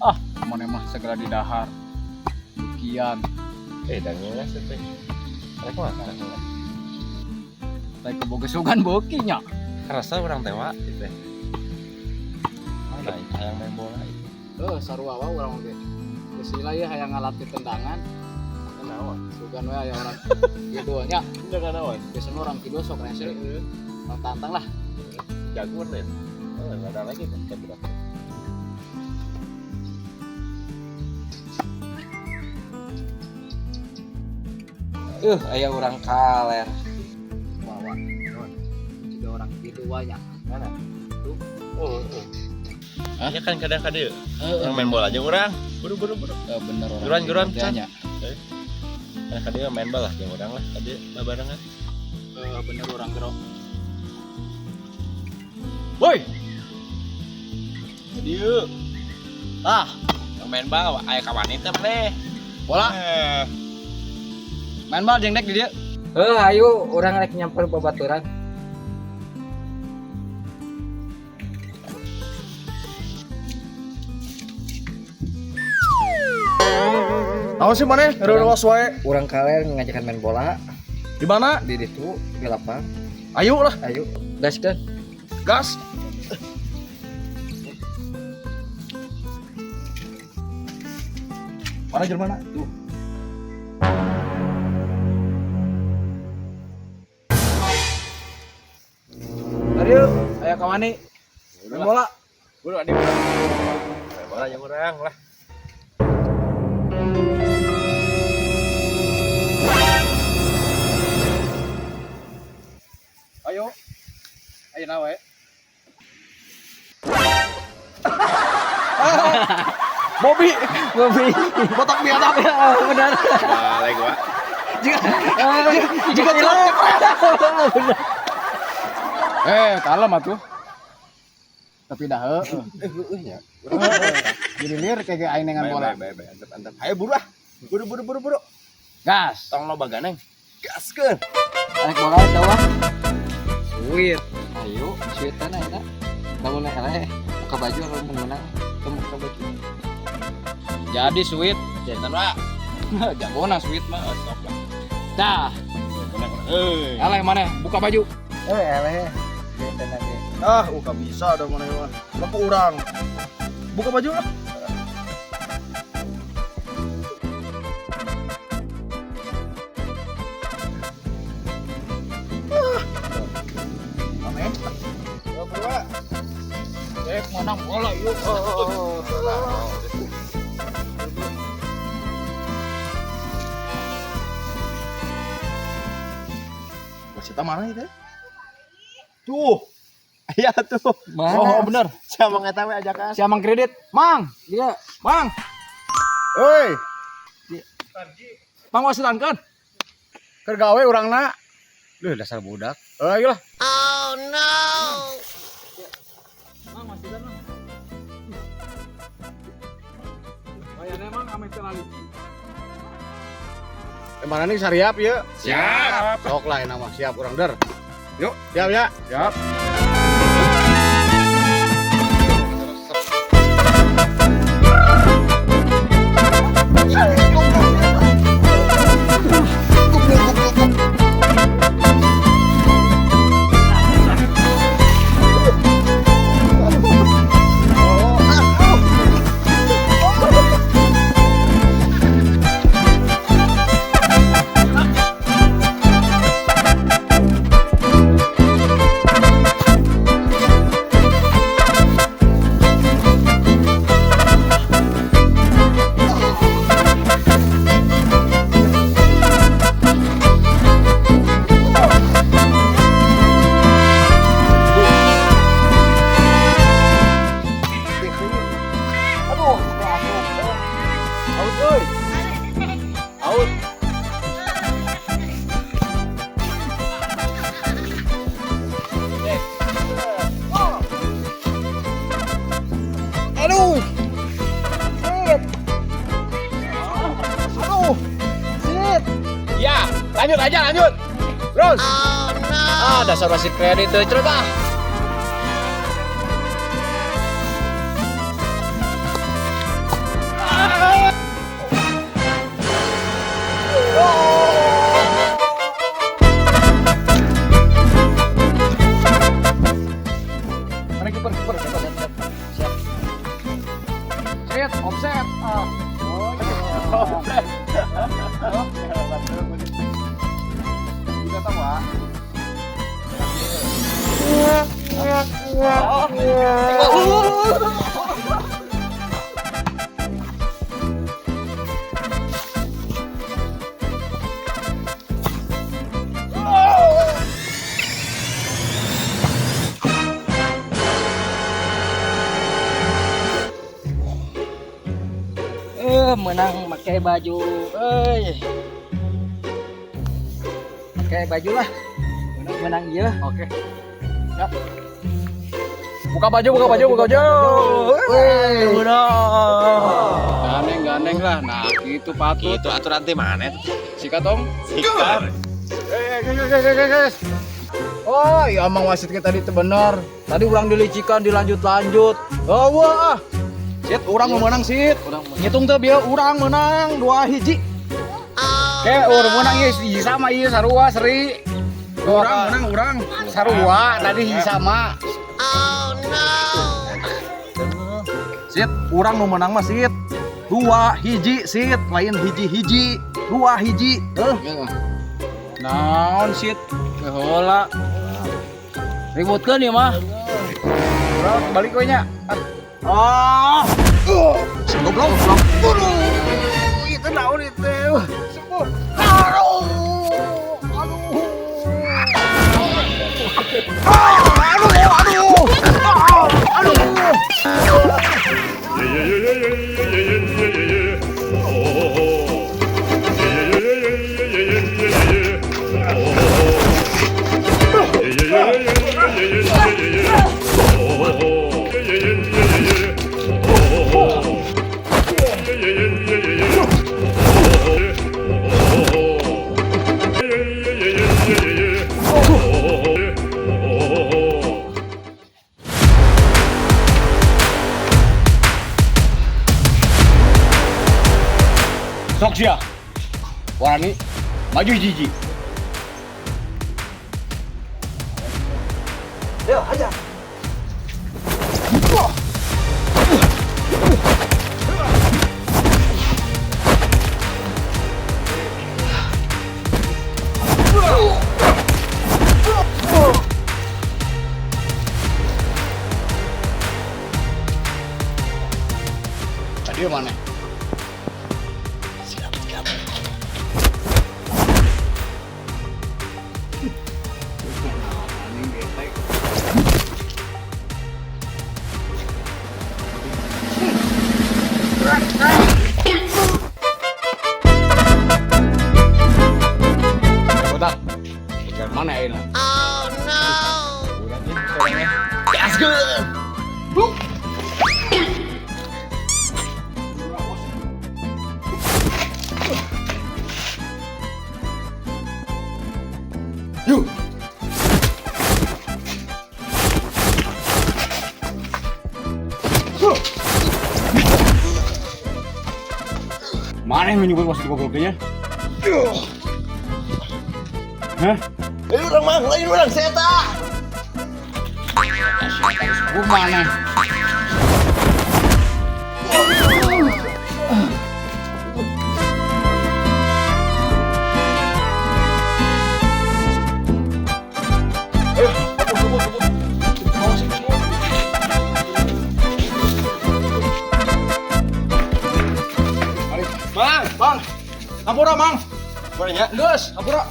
Ah, mana mah segera didahar. Kian. Eh, dangnya teh. Rek mah. Lain kebogesugan beuki nya. Kerasa urang tewa gitu teh. Mana hayang main bola itu. Heuh, sarua wae urang oge. Geus lila ieu hayang ngalatih tendangan. Naon? Sugan we aya orang kidul nya. Jangan naon. Biasanya orang kidul sok rese. Orang tantang lah. Jago deh. Oh, enggak ada lagi kan budak. Aya urang kaler. Wawa. Juga orang kidul wae nya. Mana? Tuh. Oh, oh. Ya kan kadang-kadang orang main bola aja orang. Buru buru buru. Bener orang. Guruan, guruan, kidul teh nya. Kadang-kadang main bola jeung urang lah, tadi babarengan. Bener orang gero. Woi. Jadi yuk. Ah, Main bal aya kawan teh maneh. Bola. Main bal jeung dek di dieu. Heuh, ayo urang rek nyamper babaturan. Naon sih maneh? Reurewas wae. Urang kaler ngajakan main bola Di mana? di ditu di lapang. Ayo lah, Ayo, gaskeun. gas. Mana jelema mana? Tuh. Ayo, aya kawani. Main bola. Buru adi urang. Main bola jeung urang lah. Ayo. Ayo na we. Bobby, Bobby. botak biadab. Benar. Balik gua. Jika jelek. Eh, kalem atuh. Tapi dah heueuh. Heueuh nya. Jadi lieur kayak aing dengan bola. Bae bae antep antep. Ayo buru ah. Buru buru buru buru. Gas. Tong loba ganeng. Gaskeun. Arek bola eta wah. Sweet. Ayo, sweetan ayeuna. Lamun eleh buka baju lamun menang, teu buka baju. Jadi sweet. Jantan wa. Jagona sweet mah Sok lah. Dah, Menang. Euy. eleh maneh buka baju. Eh, eleh. Sweetan aja. Ah, gak bisa ada maneh mah. Lepu urang. Buka baju lah. Ah. Aneh. Eh, menang bola yuk. Wasita mana itu? Tuh. Iya tuh. Mana? Oh, bener. Siapa eta we ajakan? Si Amang kredit. Mang, Dia Mang, Hei, Mang wasitankeun. keur gawe urangna. Duh, dasar budak. Ayo lah. Mang wasitan mang. Kayaknya emang ame teu lali. Mana nih sariap ya? Siap. Sok lah enak mah, siap urang der. Yuk, siap ya. Siap. Lanjut aja, lanjut. Terus. Ah, dasar wasit kredit tuh, terus ah. Mana kiper kiper siap siap. Siap. Set, offset. Ah. Oh, iya. Offset. Tidak tahu, ah. Menang pakai baju, euy. Pakai baju lah. Menang iya. Oke. Ya. Buka baju, buka baju, buka baju. Wey. Menang. Gandeng, gandeng lah. Nah, gitu patut. Itu aturan teh mana? Sikat, Om. Sikat. Guys. Oh, iya emang wasit kita tadi itu benar. Tadi urang dilicikan, dilanjut-lanjut. Oh, wah. Sit, urang mau menang sit. Urang menang. Ngitung tuh biar urang menang 2-1. Oke, urang menang ieu hiji sama ieu sarua seri. Urang menang urang. Sarua tadi hiji sama. Sit, urang mau menang mah sit. 2-1 sit, lain hiji-hiji. 2-1. Eh, Naon sit? Keheula. Ributkeun ieu mah. Urang balik we nya. Ah. Goblok. Aduh, itu naon itu. Sembuh. Aduh. Aduh. Aduh, aduh. Aduh. Yeah, yeah, yeah, yeah, yeah, yeah, yeah, yeah, yeah. Oh, oh, oh. Yeah, yeah, yeah, yeah, yeah, yeah, yeah, yeah, yeah. Oh, oh, oh. Yeah, yeah, yeah, yeah, yeah, yeah, yeah, yeah, yeah. Oh, oh, oh. Yeah, yeah, yeah, yeah, yeah, yeah. Oh, oh, oh. Yeah, yeah, yeah, yeah, yeah, yeah. Oh, oh, oh. Yeah, yeah, yeah, yeah, yeah, yeah, yeah. Oh, oh, oh. Oh, oh, oh. Sok sia. Warani maju jiji. Ayo, aja. Tadi mana? Siap, siap. Botak. Mana ini? Let's go. Yuk. Mana yang menyebut wasit gobloknya? Hah? Lain urang mang, lain urang seta. Gua mana? Mang, Bang. Hampura, Mang. Boleh nya? Geus, hampura.